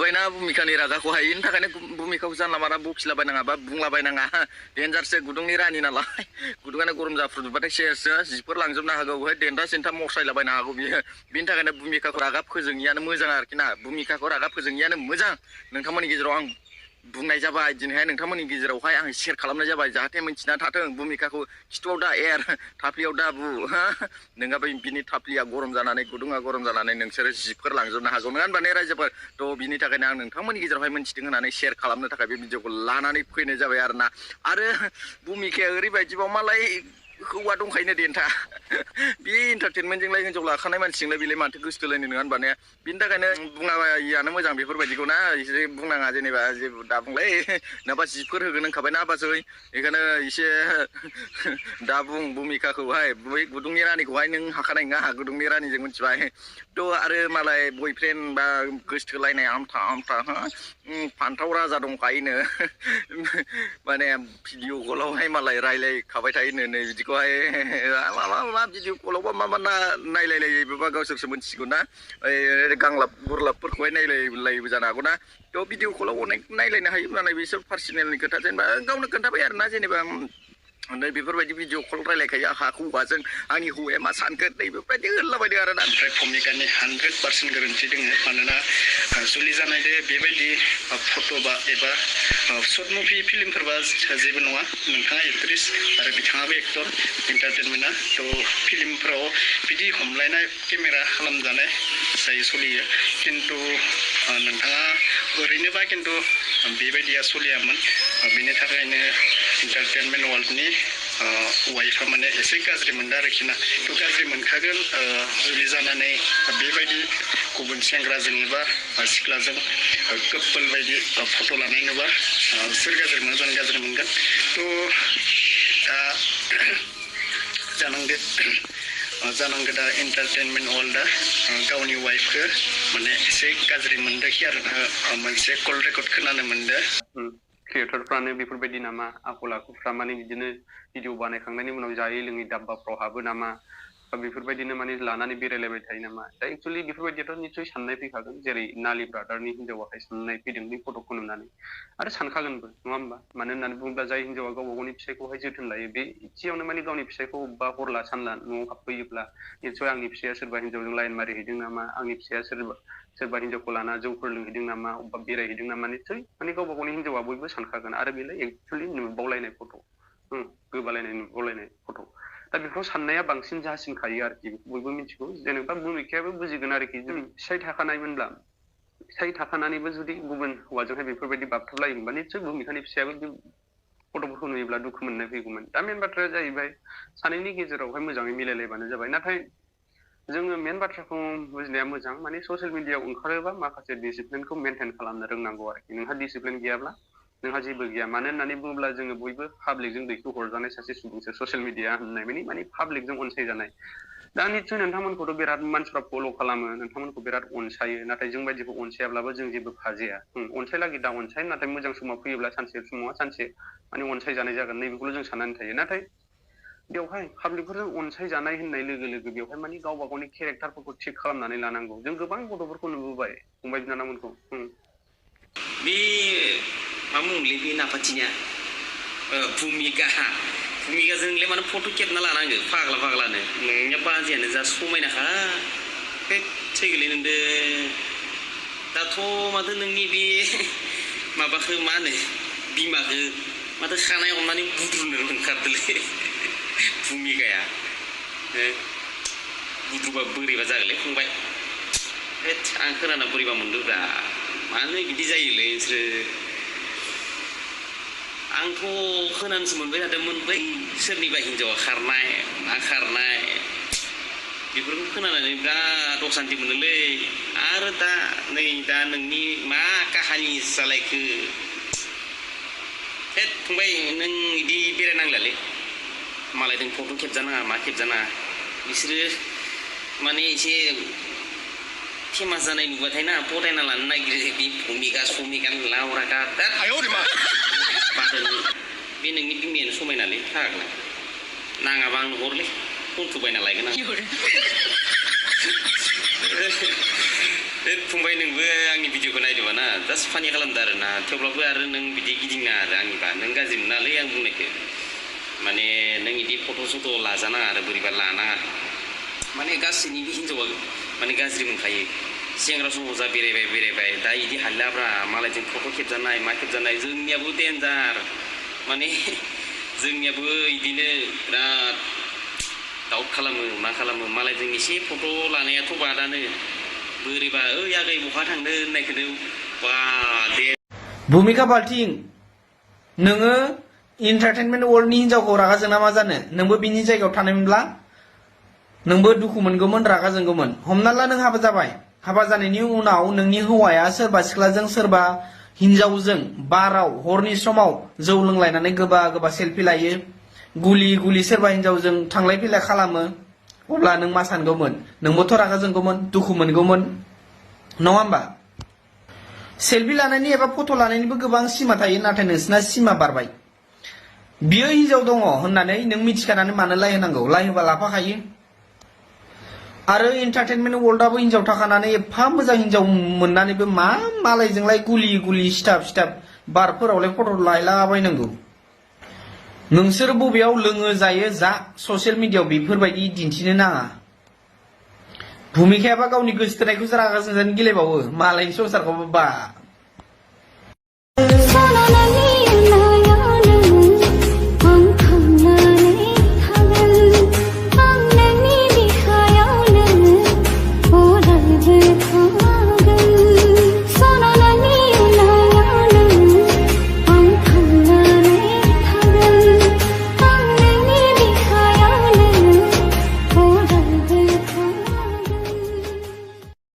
बुंखाबायना भुमिकानि रागाखौहाय इनि थाखायनो भुमिकाखौ जानला मानला बखिलाबायनाङा बा बुंलाबायनाङा देन्जारसो गुदुंनि रानि नालाय गुदुङानो गरम जाफ्रुजोबबाथाय सेससो जिफोर लांजोबनो हागौ देन्था सेन्था मस्रायलाबायनो हागौ बियो बिनि थाखायनो भुमिकाखौ रागा फोजोङियानो मोजां आरोखि ना भुमिकाखौ रागा फोजोङियानो मोजां नोंथांमोननि गेजेराव आं बुंनाय जाबाय दिनैहाय नोंथांमोननि गेजेरावहाय आं शेयार खालामनाय जाबाय जाहाथे मिन्थिना थाथों भुमिकाखौ खिथुआव दा एर थाफ्लियाव दा बु नोंहा बिनि थाफ्लिया गरम जानानै गुदुङा गरम जानानै नोंसोरो जिफोर लांजोबनो हागौ नङा होनबा ने रायजोफोर थ' बिनि थाखायनो आं नोंथांमोननि गेजेरावहाय मिन्थिदों होननानै शेयार खालामनो थाखाय बे भिडिअखौ लानानै फैनाय जाबाय आरोना आरो भुमिकाया ओरैबायदिबाव मालाय हौवा दंखायोनो देन्था बे इन्टारटेनमेन्टजोंलाय हिन्जाव लाखानाय मानसिजोंलाय बेलाय माथो गोसो थोलायनो नङा होनबा ने बिनि थाखायनो बुङाबायानो मोजां बेफोरबायदिखौ ना एसे बुंनाङा जेनेबा जेबो दा बुंलाय नङाबा जिफोर होगोन होनखाबाय ना बाजै बेखायनो एसे दा बुं भुमिकाखौहाय बै गुदुंनि रानिखौहाय नों हाखानाय नङा गुदुंनि रानिजों मिथिबाय थ' आरो मालाय बयफ्रेन्ड बा गोसथोलायनाय आमथा आमथा फान्थाव राजा दंखायोनो माने भिडिअ कलावहाय मालाय रायलायखाबाय थायोनो नै बिदिखौहाय मा भिडिअ कलावबा मा नायलायलायोबा गावसोरसो मोनथिसिगौ ना ओइ गांलाब गुरलाबफोरखौहाय नायलायलायोबो जानो हागौ ना थ' भिडिअ कलाव अनेक नायलायनो हायो नालाय बिसोर पार्सनेलनि खोथा जेनेबा गावनो खोन्थाबाय आरो ना जेनेबा नै बेफोरबायदि भिडिअ कल रायलायखायो आंहा हौवाजों आंनि हौवाया मा सानगोन नै बेफोरबायदि होनलाबायदों आरो ना ओमफ्राय भुमिकानि 100% गोरोन्थि दङ मानोना जुलि जानायदो बेबायदि फट' बा एबा सर्ट मुभि फिल्मफोरबा जेबो नङा नोंथाङा एक्ट्रिस आरो बिथाङाबो एक्टर इन्टारटेनमेन्टआ थ' फिल्मफोराव बिदि हमलायनाय केमेरा खालामजानाय जायो सोलियो खिन्थु नोंथाङा ओरैनोबा खिन्थु बेबायदिया सोलियामोन बेनि थाखायनो इन्टारटेनमेन्ट वर्ल्डनि वाइफआ माने एसे गाज्रि मोनदों आरोखि ना थ' गाज्रि मोनखागोन जुलि जानानै बेबायदि गुबुन सेंग्राजों एबा सिख्लाजों कापोल बायदि फट' लानाय नुबा सोर गाज्रि मोनो जानो गाज्रि मोनगोन थ' दा जानांगौ दा इन्टारटेनमेन्ट वर्ल्डआ गावनि वाइफखौ माने एसे गाज्रि मोनदोंखि आरो मोनसे कल रेकर्ड खोनानो मोनदों क्रिएटरफ्रानो बेफोरबायदि नामा आखल आखुफ्रा माने बिदिनो भिडिअ बानायखांनायनि उनाव जायै लोङै दाब्बाफ्राव हाबो नामा बा बेफोरबायदिनो माने लानानै बेरायलायबाय थायो नामा दा एक्चुअलि बेफोरबायदियाथ' निस्सय साननाय फैखागोन जेरै नालि ब्रादारनि हिन्जावाहाय साननाय फैदों बे फट'खौ नुनानै आरो सानखागोनबो नङा होमबा मानो होननानै बुङोब्ला जाय हिन्जावा गावबा गावनि फिसायखौहाय जोथोन लायो बे इसेयावनो माने गावनि फिसायखौ बा हरला सानला न'आव हाबफैयोब्ला निस्सय आंनि फिसाया सोरबा हिन्जावजों लाइन मारिहैदों नामा आंनि फिसाया सोरबा हिन्जावखौ लाना जौफोर लोंहैदों नामा अबेबा बेरायहैदों नामा निस्सय माने गावबा गावनि हिन्जावा बयबो सानखागोन आरो बेलाय एक्चुअलि नुबावलायनाय फट' गोबालायनाय नुबावलायनाय फट' दा बेफोराव साननाया बांसिन जासिनखायो आरोखि बयबो मिथिगौ जेनेबा भुमिकायाबो बुजिगोन आरोखि जुदि फिसाय थाखानायमोनब्ला फिसाय थाखानानैबो जुदि गुबुन हौवाजोंहाय बेफोरबायदि बाबथाबलायोमोनबा निस्सय भुमिकानि फिसायाबो बे फट'फोरखौ नुयोब्ला दुखु मोननाय फैगौमोन दा मेन बाथ्राया जाहैबाय सानैनि गेजेरावहाय मोजाङै मिलायलायबानो जाबाय नाथाय जोङो मेन बाथ्राखौ बुजिनाया मोजां माने ससियेल मिडियायाव ओंखारोबा माखासे डिसिप्लिनखौ मेनटेन खालामनो रोंनांगौ आरोखि नोंहा डिसिप्लिन गैयाब्ला नोंहा जेबो गैया मानो होननानै बुङोब्ला जोङो बयबो पाब्लिकजों दैखो हरजानाय सासे सुबुंसो ससियेल मिडिया होननाय माने पाब्लिकजों अनसायजानाय दा निस्सय नोंथांमोनखौथ' बिराद मानसिफ्रा फल' खालामो नोंथांमोनखौ बिराद अनसायो नाथाय जों बायदिखौ अनसायाब्लाबो जों जेबो फाजिया अनसायलागि दा अनसाय नाथाय मोजां समाव फैयोब्ला सानसे समाव सानसे माने अनसायजानाय जागोन नैबेखौल' जों साननानै थायो नाथाय बेवहाय पाब्लिकफोरजों अनसायजानाय होननाय लोगो लोगो बेवहाय माने गावबा गावनि केरेक्टारफोरखौ थिग खालामनानै लानांगौ जों गोबां गथ'फोरखौ नुबोबाय फंबाय बिनानावमोनखौ बे मा मुंलै बे नाफाथिनिया भुमिकाजोंलाय मानो फट' खेबना लानांगो फाग्लानो नोंनिया बाजैयानो जा समायनाखा बे थैगोलै नोंदो दाथ' माथो नोंनि बे माबाखौ मा होनो बिमाखौ माथो खानाय हमनानै बुद्रुनो ओंखारदोलै भुमिकाया बुद्रुबा बोरैबा जागोनलै फंबाय आं खोनाना बोरैबा मोनदोंब्रा मानो बिदि जायोलै नोंसोरो आंथ' खोनानोसो मोनबाय थादोंमोन बै सोरनिबा हिन्जावा खारनाय मा खारनाय बेफोरखौ खोनानानै बिराद असान्थि मोनोलै आरो दा नोंनि मा काहानि जालायखो फंबाय नों बिदि बेरायनांलालै मालायजों फट' खेबजानाङा मा खेबजानाङा बिसोरो माने एसे फेमास जानाय नुबाथाय ना फरायना लानो नागिरो बे भुमिका लावरागा बादों बे नोंनि बिमायानो समायनालै फाग्ला नाङाबा आंनो हरलै फनखौ बायना लायगोन आं बे फंबाय नोंबो आंनि भिडिअखौ नायदोंबा ना जास्ट फानि खालामदो आरो ना थेवब्लाबो आरो नों बिदि गिदिंना आरो आंनिबा नों गाज्रि मोनालै आं बुंनायखो माने नों इदि फट' सट' लाजानाङा आरो बोरैबा लानाङा माने गासैनिबो हिनजावा माने गाज्रि मोनखायो सेंग्रा समाव जा बेरायबाय दा इदि हालियाब्रा मालायजों फट' खेबजानाय मा खेबजानाय जोंनियाबो देन्जार माने जोंनियाबो इदिनो बिराद दाउट खालामो मा खालामो मालायजों एसे फट' लानायाथ' बादानो बोरैबा ओइ आगै बहा थांनो होननायखौनो बा दे भुमिका बाल्थिं नोङो एन्टारटेनमेन्ट वर्ल्डनि हिनजावखौ रागा जोंना मा जानो नोंबो बिनि जायगायाव थानायमोनब्ला नोंबो दुखु मोनगौमोन रागा जोंगौमोन हमना ला नों हाबा जाबाय हाबा जानायनि उनाव नोंनि हौवाया सोरबा सिख्लाजों सोरबा हिनजावजों बाराव हरनि समाव जौ लोंलायनानै गोबा गोबा सेलफि लायो गुलि सोरबा हिनजावजों थांलाय फैलाय खालामो अब्ला नों मा सानगौमोन नोंबोथ' रागा जोंगौमोन दुखु मोनगौमोन नङा होमबा सेलफि लानायनि एबा फट' लानायनिबो गोबां सिमा थायो नाथाय नोंसिना सिमा बारबाय बियो हिनजाव दङ होननानै नों मिथिखानानै मानो लाय होनांगौ लाय होबा लाफाखायो आरो एन्टारटेनमेन्ट वर्ल्डआबो हिनजाव थाखानानै एफा मोजां हिनजाव मोननानैबो मा मालायजोंलाय गुलि सिथाब बारफोरावलाय फट' लायलाबायनांगौ नोंसोर बबेयाव लोङो जायो जा ससियेल मिडियायाव बेफोरबायदि दिन्थिनो नाङा भुमिकायाबा गावनि गोसो थोनायखौसो रागा जोंजानो गेलेबावो मालायनि संसारखौबो बा